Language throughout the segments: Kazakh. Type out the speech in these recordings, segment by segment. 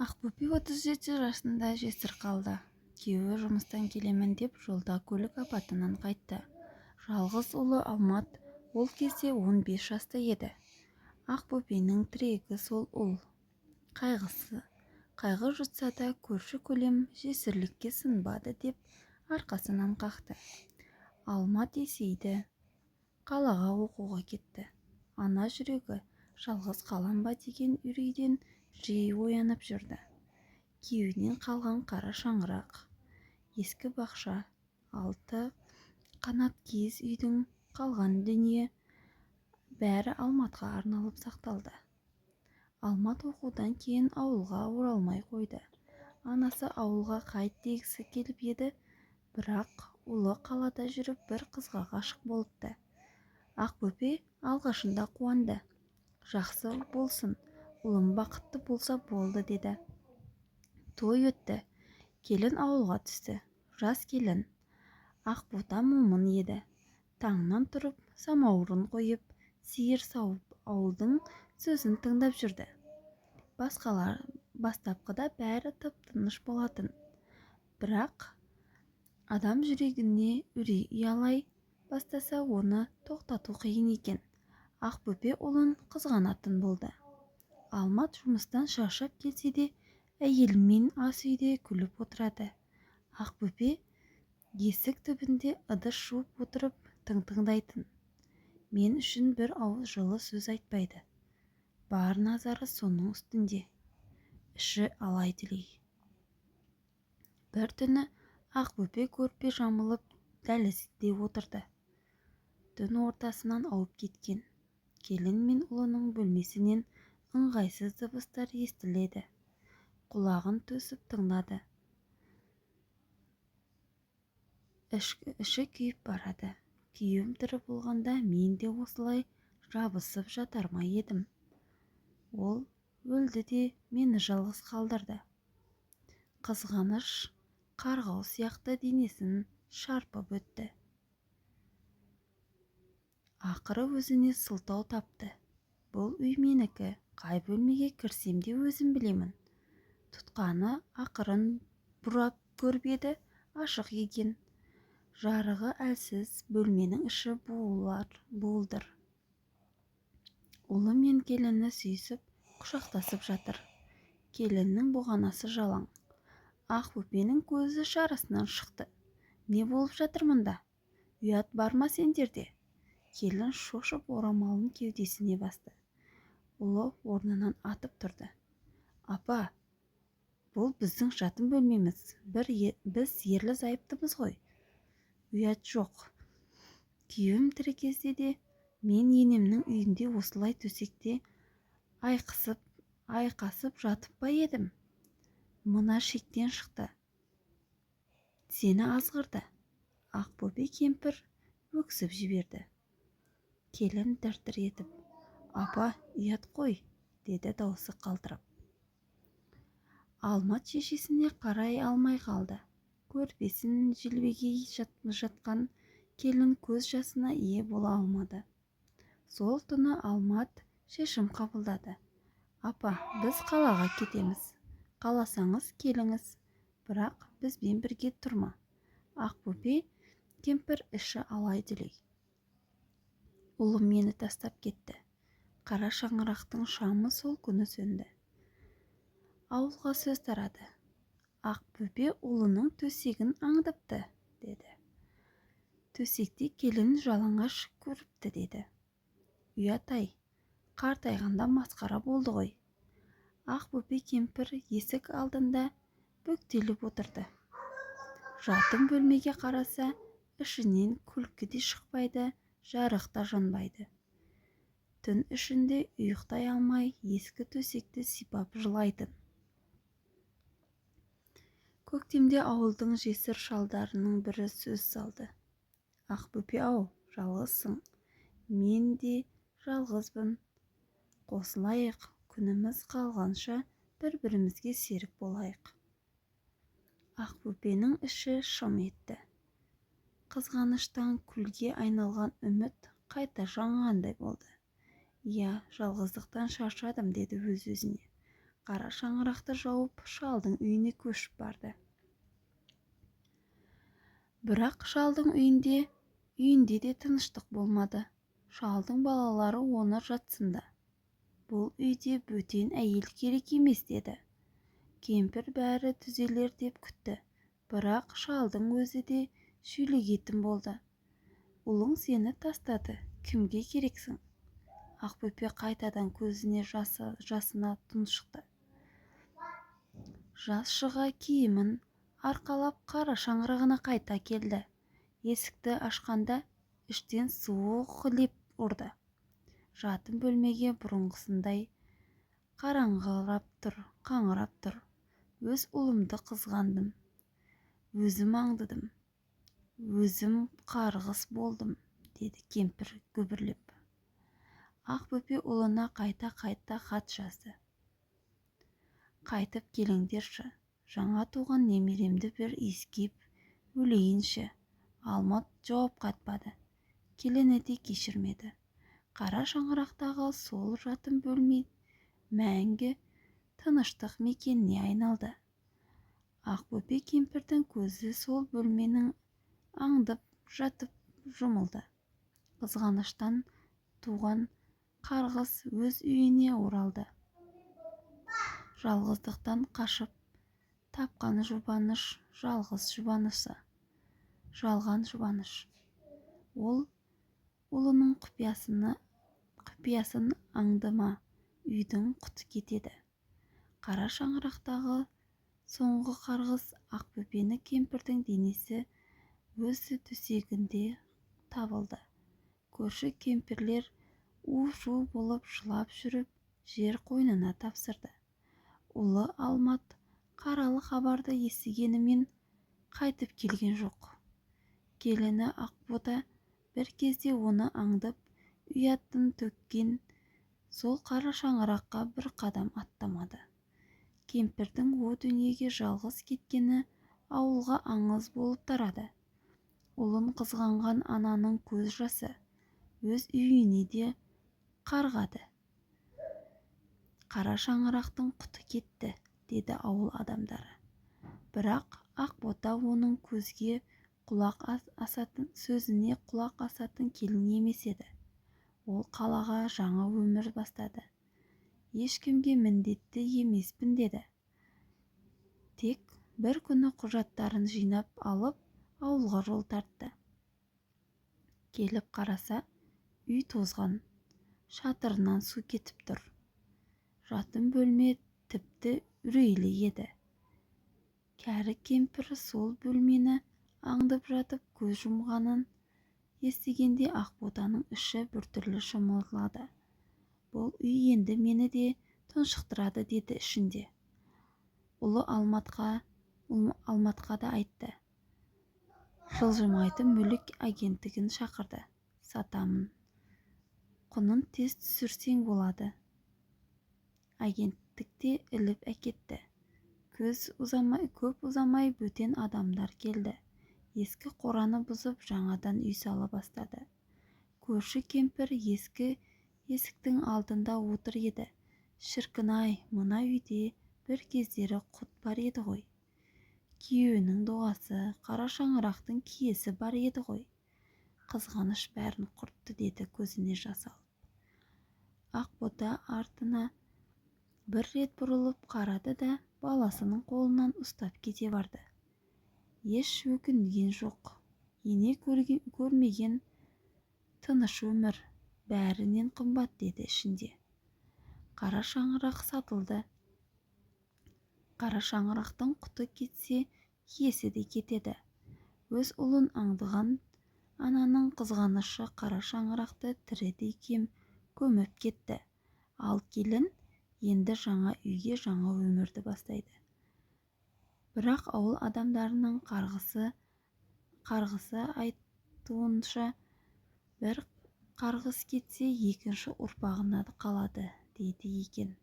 Ақбөпе 37 жасында жесір қалды. Күйеуі жұмыстан келемін деп жолда көлік апатынан қайтты. Жалғыз ұлы Алмат ол кезде 15 жаста еді. Ақбөпенің тірегі сол ұл. Қайғысы, қайғы жұтса да көрші-көлем жесірлікке сынбады деп арқасынан қақты. Алмат есейді. Қалаға оқуға кетті. Ана жүрегі жалғыз қалам ба деген үрейден жиі оянып жүрді. Күйеуінен қалған қара шаңырақ, ескі бақша, алты қанат киіз үйдің қалған дүние бәрі Алматқа арналып сақталды. Алмат оқудан кейін ауылға оралмай қойды. Анасы ауылға қайт дегісі келіп еді, бірақ ұлы қалада жүріп бір қызға ғашық болыпты. Ақбөпе алғашында қуанды. Жақсы болсын, ұлым бақытты болса болды деді. Той өтті. Келін ауылға түсті. Жас келін. Ақбота момын еді. Таңнан тұрып, самаурын қойып, сиыр сауып, ауылдың сөзін тыңдап жүрді. Басқалар бастапқыда бәрі тып-тыныш болатын. Бірақ адам жүрегіне үрей ұялай бастаса, оны тоқтату қиын екен. Ақбөпе ұлын қызғанатын болды. Алмат жұмыстан шаршап келсе де, әйелімен ас үйде күліп отырады. Ақбөпе есік түбінде ыдыс жуып отырып тың тыңдайтын. Мен үшін бір ауыз жылы сөз айтпайды. Бар назары соның үстінде. Іші алай-дүлей. Бір түні Ақбөпе көрпе жамылып дәлізде отырды. Түн ортасынан ауып кеткен. Келін мен ұлының бөлмесінен ыңғайсыз дыбыстар естіледі. Құлағын төсіп тыңдады. Іші күйіп барады. Күйеуім тірі болғанда мен де осылай жабысып жатар ма едім? Ол өлді де мені жалғыз қалдырды. Қызғаныш қарғау сияқты денесін шарпып өтті. Ақыры өзіне сылтау тапты. Бұл үй менікі, қай бөлмеге кірсем де өзім білемін. Тұтқаны ақырын бұрап көріп еді, ашық екен. Жарығы әлсіз, бөлменің іші буылдыр. Ұлы мен келіні сүйісіп, құшақтасып жатыр. Келіннің бұғанасы жалаң. Ақбөпенің көзі шарасынан шықты. Не болып жатыр мұнда? Ұят бар ма сендерде? Келін шошып орамалын кеудесіне басты. Ұлы орнынан атып тұрды. Апа, бұл біздің жатын бөлмеміз. Біз ерлі-зайыптымыз ғой. Ұят жоқ. Күйеуім тірі кезде де мен енемнің үйінде осылай төсекте айқасып жатып па едім? Мына шектен шықты. Сені азғырды. Ақбөпе кемпір өксіп жіберді. Келін дір-дір етіп, апа, ұят қой, деді даусы қалтырап. Алмат шешесіне қарай алмай қалды. Көрпесін желбегей жатқан келін көз жасына ие бола алмады. Сол түні Алмат шешім қабылдады. Апа, біз қалаға кетеміз. Қаласаңыз келіңіз, бірақ бізбен бірге тұрма. Ақбөпе кемпір іші алай-дүлей. Ұлым мені тастап кетті. Қара шаңырақтың шамы сол күні сөнді. Ауылға сөз тарады. Ақбөпе ұлының төсегін аңдыпты, деді. Төсекте келін жалаңаш көріпті, деді. Ұят-ай, қартайғанда масқара болды ғой. Ақбөпе кемпір есік алдында бүктеліп отырды. Жатын бөлмеге қараса, ішінен күлкі де шықпайды, жарық та жанбайды. Түн ішінде ұйықтай алмай, ескі төсекті сипап жылайтын. Көктемде ауылдың жесір шалдарының бірі сөз салды. Ақбөпе-ау, жалғызсың. Мен де жалғызбын. Қосылайық, күніміз қалғанша бір-бірімізге серік болайық. Ақбөпенің іші шым етті. Қызғаныштан күлге айналған үміт қайта жанғандай болды. Иә, жалғыздықтан шаршадым, деді өз-өзіне. Қара шаңырақты жауып, шалдың үйіне көшіп барды. Бірақ шалдың үйінде де тыныштық болмады. Шалдың балалары оны жатсынды. Бұл үйде бөтен әйел керек емес деді. Кемпір бәрі түзелер деп күтті. Бірақ шалдың өзі де шүйлігетін болды. Ұлың сені тастады, кімге керексің? Ақбөпе қайтадан көзіне жасына тұншықты. Жас шыға киімін арқалап қара шаңырағына қайта келді. Есікті ашқанда іштен суық леп ұрды. Жатын бөлмеге бұрынғысындай қараңғырап тұр, қаңырап тұр. Өз ұлымды қызғандым. Өзім аңдыдым. Өзім қарғыс болдым, деді кемпір күбірлеп. Ақбөпе ұлына қайта-қайта хат жазды. Қайтып келіңдерші, жаңа туған немеремді бір иіскеп өлейінші. Алмат жауап қатпады. Келіні де кешірмеді. Қара шаңырақтағы сол жатын бөлме мәңгі тыныштық мекеніне айналды. Ақбөпе кемпірдің көзі сол бөлменің аңдып жатып жұмылды. Қызғаныштан туған қарғыс өз үйіне оралды. Жалғыздықтан қашып тапқан жұбаныш жалғыз жұбанышы. Жалған жұбаныш. Ол ұлының құпиясын аңдыма, үйдің құты кетеді. Қара шаңырақтағы соңғы қарғыс Ақбөпені кемпірдің денесі өз төсегінде табылды. Көрші кемпірлер у-шу болып жылап жүріп, жер қойнына тапсырды. Ұлы Алмат қаралы хабарды естігенімен қайтып келген жоқ. Келіні Ақбота бір кезде оны аңдып, ұятын төккен сол қара шаңыраққа бір қадам аттамады. Кемпірдің о дүниеге жалғыз кеткені ауылға аңыз болып тарады. Ұлын қызғанған ананың көз жасы өз үйіне де қарғады. Қара шаңырақтың құты кетті, деді ауыл адамдары. Бірақ Ақбота оның көзге құлақ асатын, сөзіне құлақ асатын келін емес еді. Ол қалаға жаңа өмір бастады. Ешкімге міндетті емеспін деді. Тек бір күні құжаттарын жинап алып, ауылға жол тартты. Келіп қараса, үй тозған, шатырынан су кетіп тұр. Жатын бөлме тіпті үрейлі еді. Кәрі кемпір сол бөлмені аңдып жатып көз жұмғанын естігенде Ақботаның іші біртүрлі шымырлады. Бұл үй енді мені де тұншықтырады деді ішінде. Ұлы Алматқа да айтты. Жылжымайтын мүлік агенттігін шақырды. Сатамын. Құнын тез түсірсең болады. Агенттікте іліп әкетті. Көп ұзамай бөтен адамдар келді. Ескі қораны бұзып, жаңадан үй сала бастады. Көрші кемпір ескі есіктің алдында отыр еді. Шіркін-ай, мына үйде бір кездері құт бар еді ғой. Күйеуінің дұғасы, қара шаңырақтың киесі бар еді ғой. Қызғаныш бәрін құртты деді көзіне жас алып. Ақбота артына бір рет бұрылып қарады да, баласының қолынан ұстап кете барды. Еш өкінген жоқ. Ене көрмеген тыныш өмір бәрінен қымбат деді ішінде. Қара шаңырақ сатылды. Қара шаңырақтың құты кетсе, киесі де кетеді. Өз ұлын аңдыған ананың қызғанышы қара шаңырақты тірідей көміп кетті. Ал келін енді жаңа үйге жаңа өмірді бастайды. Бірақ ауыл адамдарының қарғысы айтуынша, бір қарғыс кетсе, екінші ұрпағына қалады дейді екен.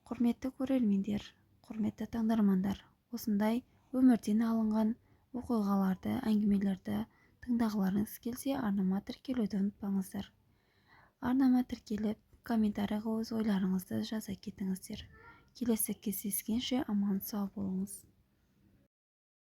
Құрметті көрермендер, құрметті тыңдармандар, осындай өмірден алынған оқиғаларды, әңгімелерді тыңдағыларыңыз келсе, арнама тіркелуді ұмытпаңыздар. Арнама тіркеліп, Комментарийға өз ойларыңызды жаза кетіңіздер. Келесі кездескенше аман сау болыңыз.